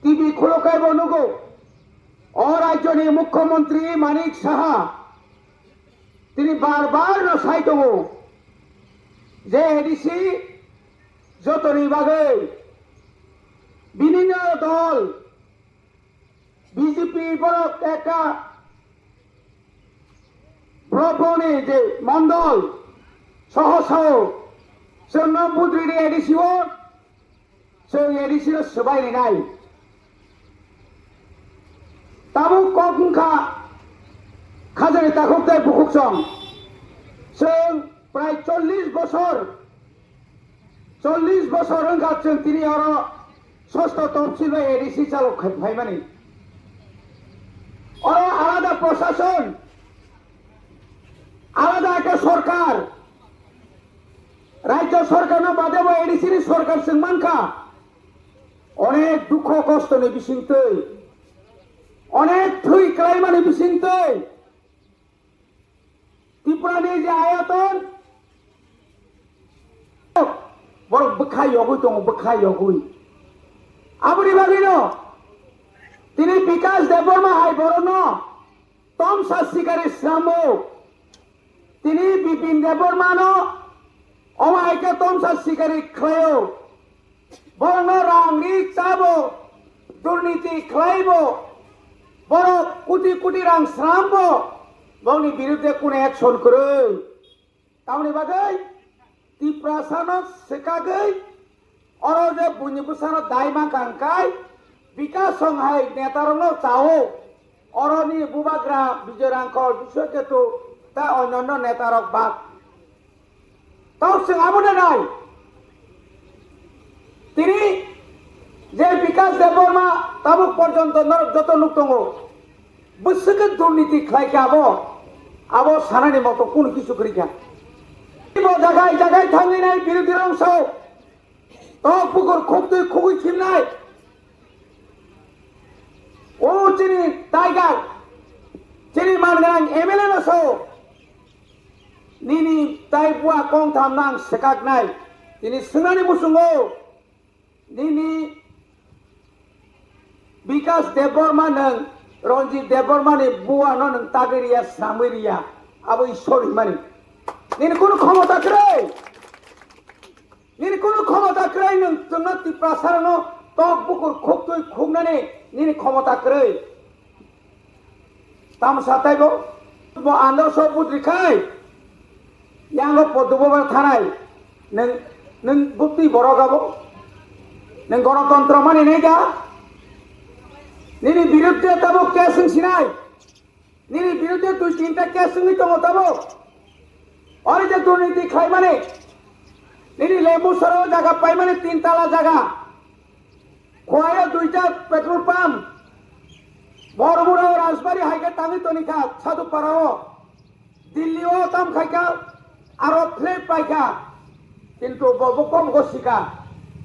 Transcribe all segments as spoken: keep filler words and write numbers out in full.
T V khulukaibo nugo. O rajyoni Mukhyamantri Manik Saha tini bar bar no sai tongo je A D C jotoni bagwi bini no dol B J P borok ekta borok boni je mondol soho sao chwngno budri di A D C o chwng A D C no swbai rinai. Tabuk kok wngkha khajani takhuk tei bukhuk song. Chwng prai chollish bosor, chollish bosor wngkha chwng tini oro sosto topsil bai A D C chalok khai phaimani. Oro alada prosason, alada ekta sorkar, rajya sorkarno badebo A D C ni sorkar chwng mankha. Onek dukho kostoni bisingtwi, onek thwi klaimani bisingtwi Tripurani je ayaton borok bwkha yogwi tongo, bwkha yogwi. Aboni bagwino tini Bikash Debbarma hai borokno tomsa sikari swnamwi tini Bipin Debbarmano omo hai khe tomsa sikari khlaio. Borokno rang ri chabo, durniti khlaibo, borok koti koti rang srambo, bokni birudde kunu action kwrwi. Tamoni bagwi Tiprasano swkagwi oro je buini bwsano dai mankha hwnkhe Bikash song hai netarokno chao, oroni bubagra Bijoy Rangkhol, Biswaketu tei onyanno netarok bak. Tao chwng abo nanai. Tini je Bikash Debbarma tabuk porjonto norok joto nuk tongo. Bwswkhe durniti khlai kha abo. Abo sanani moto kunu kisu kwrwi kha. Bo jagai jagai thangwi nai birodhi rong sao. Tok bukur khuktwi khugwi khimnai. O chini Tiger, chini mangrang M L A no sao. Nini tai bua kongtham nang swkaknai. Tini swngnani muchungo. Nini Bikash Debbarma nwng Ranjit Debbarma ni bua no nwng tagwi riya, sramwi riya. Abo Ishwar hinmani. Nini kunu khomota kwrwi. Nini kunu khomota kwrwi nwng chwngno Tiprasarokno tok bukur khuktwi khuknani nini khomota kwrwi. Tamsa taibo bo andar so budri khai yango podubo ba thanai nwng nwng bukti borok abo nwng gorotontro mani nai ga nini biruddhe tabuk case wng sinai. Nini biruddhe dui tinta case wngwi tongo tabuk. Ori je durniti khlaimani. Nini Lembusoro jaga paimani tin tala jaga. Khowai o duita petrol pump. Bormura o Rajbari hai khe tangwi toni kha Sadhupara o. Delhi o tam khai kha. Aro flat paikha, kintu bo bo kom go sika,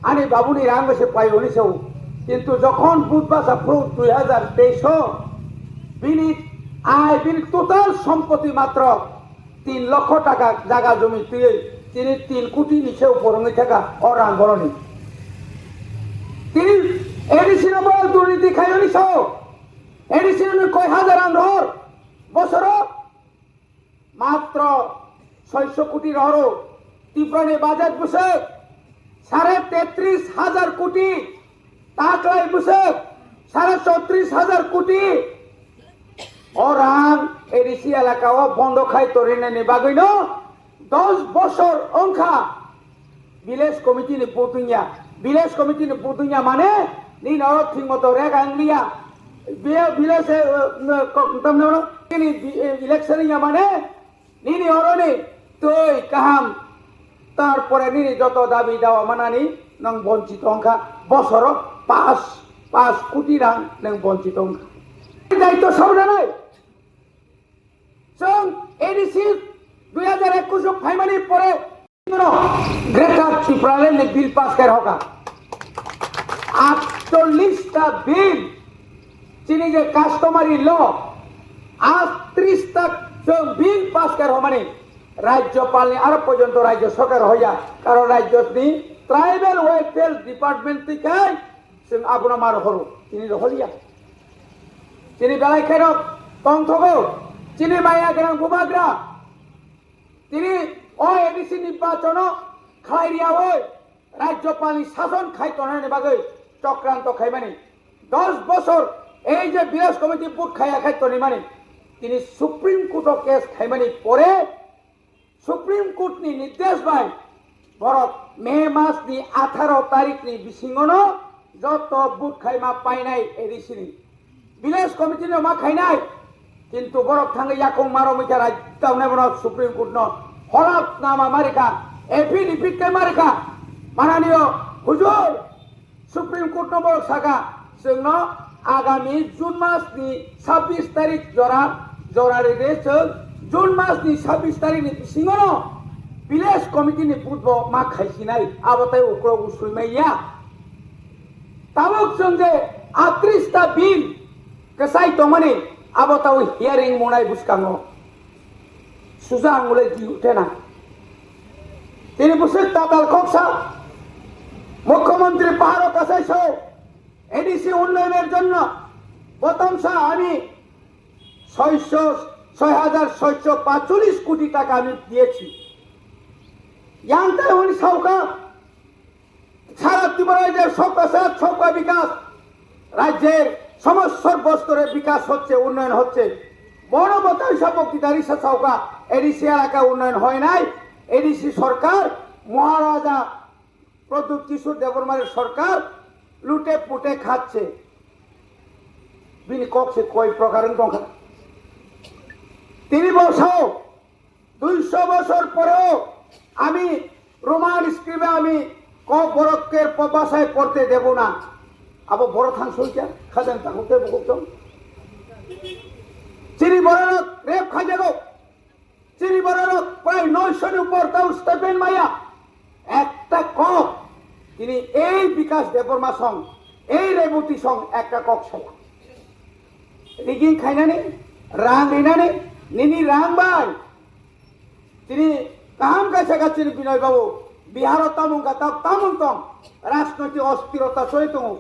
ani babuni rang bese pai oni seu, kintu jokhon but basa phuru dui hajar teis o bini ai bini total sompoti matro tin lokho taka jaga jumi twi tini tin koti ni seu porongwi thaka o rang boroni. Tini A D C no bo durniti khai oni sao, A D C no koi hajar rang rohor bosoro. Matro soiso koti rohoro, Tripura ni budget bwswk sare tetris hajar koti, taklai bwswk sare chotris hajar koti. O rang A D C elaka o bondo khai torinani bagwi no dos bosor wngkha. Village committee ni vote wngya, village committee ni vote wngya mane nini oro thik moto rega wngliya. Be village, eh, eh, ko-, tamno nini bi-, eh, election wngya mane nini oro ni twi kaham, tarpore nini joto dabi dawa manani nang bonchito wngkha bosoro pas, pas koti rang nang bonchito wngkha. Daityo sabranai. Chwng A D C dui hajar ekush o phaimani pore Greater Tipraland ni bill pass khe rokha. Atchollish ta bill chini je customary law, atris ta chwng bill pass khe romani Rajyapal ni aro porjonto Rajya Sarkar hoya, karon Rajya ni Tribal Welfare Department twi khai chwng abono ma rohoro, tini rohorya. Chini belai khe rok tongthogo, chini maya gwnang bubagra. Tini o A D C ni bachono khlai riyawi Rajyopalni sason khai tongnani bagwi chokranto khaimani. Dos bosor ei je village committee vote khaiya khai tonimani, tini Supreme Court o case khaimani pore Supreme Court ni nirdesh bai borok May mas ni atharo tarik ni bisingono joto vote khaima painai A D C ni. Village committee no ma khainai, kintu borok thangwi yakung maro mui kha rai taunai bono Supreme Court no holap nama marikha, affidavit khe marikha, mananiyo hujur Supreme Court no borok saka chwngno agami June mas ni sabbish tarik jora jora ride chwng June mas ni sabbish tarik ni bisingono village committee ni vote bo ma khaisinai abo tai ukrok usui maiya. Tabuk chwng je atris ta bill kwchai tongmani abo tabo hearing munai bwskango suja angulai di uthena. Tini bwswk tatal khoksa Mukhyamantri paharo kasai sao A D C unnoyoner jonno prothom sa ami ছয়শো ছয় হাজার ছয়শো পাঁচচল্লিশ কোটি টাকা আমি দিয়েছি। Yang tai hwnwi saukha সারা ত্রিপুরা রাজ্যের সবকা সাথ সবকা বিকাশ, রাজ্যের সমস্ত স্তরে বিকাশ হচ্ছে, উন্নয়ন হচ্ছে। বড় বড় হিসাব বক্তৃতা রিসা সাউকা এডিসি এলাকা উন্নয়ন হয় নাই। এডিসি সরকার, মহারাজা প্রদ্যুৎ কিশোর দেববর্মার সরকার লুটে পুটে খাচ্ছে। Bini kok se koi prokarwng tongkha. Tini bo sao দুইশো বছর পরেও আমি রোমান স্ক্রিপ্টে আমি ক বরকের প-, ভাষায় পড়তে দেব না। Abo borok thang soi kya? Khajang ta hokte bukuk tong. Chini borok rape khajago. Chini borok prai noisho ni upor tao stipend maya. Ekta kok. Tini ei Bikas Debbarma song, ei Reboti song ekta kok saya. Rigging khainani, rang rinani, nini rang bai. Tini kaham kaisa ka chini Binoy Babu, Biharo tamung ka ta-, tamung tong, rajnoitik osthirota choli tongo.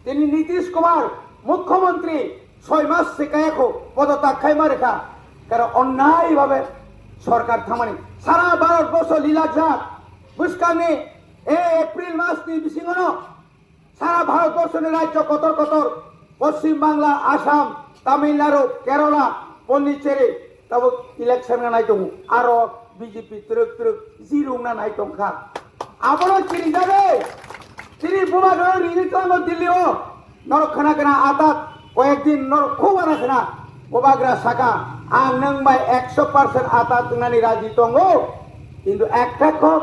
Tini Nitish Kumar, Mukhyamantri, soi mas se kaya kho, podotyag khai ma rikha. Karo onnai bhabe sorkar thangmani. Sara Bharat borso lila jak, bwskangni e April mas ni bisingono Sara Bharatborshoni rajyo kotor kotor, Poschim Bangla, Assam, Tamil Nadu, Kerala, Pondicherry, tabuk election wngnai tongo. Aro B J P twrwk twrwk jirungna nai tongkha. Abono chini jagwi, chini bubagra rini tongo Delhi o. Norok khna khna atat, koyek din norok khub ana khna. Bubagra saka, ang nwng bai ekso percent atat wngnani raji tongo. Kintu ekta kok,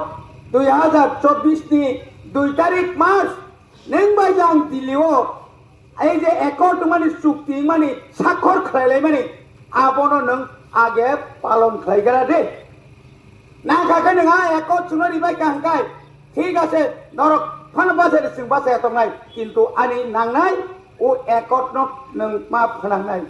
dui hajar chobbish ni dui tarik mas, nwng bai jang Delhi o, ei je accord wngmani, chukti wngmani, sakhor khlai laimani, abono nwng age palon khlai gra de. Nang kha khe nwng a accord chwngno ribai kha hwnkhe, thik ase, norok phano bachai de, chwng bachai tongnai, kintu ani nangnai o accord no nwng ma phnangnai.